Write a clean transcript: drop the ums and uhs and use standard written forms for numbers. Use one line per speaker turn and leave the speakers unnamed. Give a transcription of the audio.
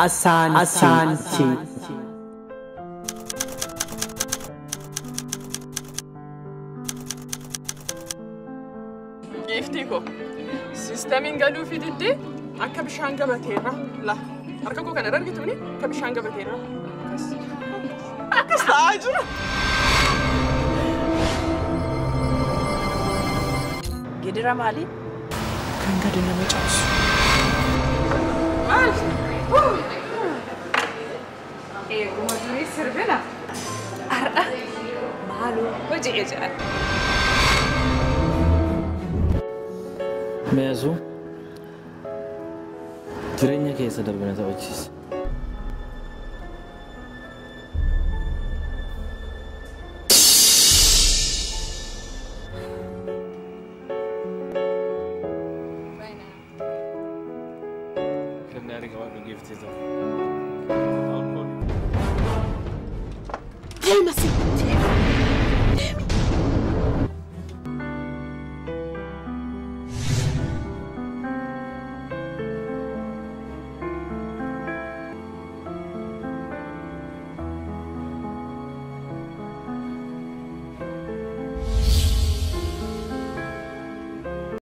Asante.
Giiftii koo siistamiin galuu fi diddee akka bishaan gabateerra la harka koo kana irra argituuni akka bishaan gabateerra akkas akkas ta'aa jira.
Gidira maali?
Kan gadi nama cabsu. Maal?
Eeguma durii sirbina. Har'a maaloo hojii jedhan.
Meesuu jireenya keessa darbina taphachiisa. Kennaa qabaadhu giiftii ta'u.
Deemasi.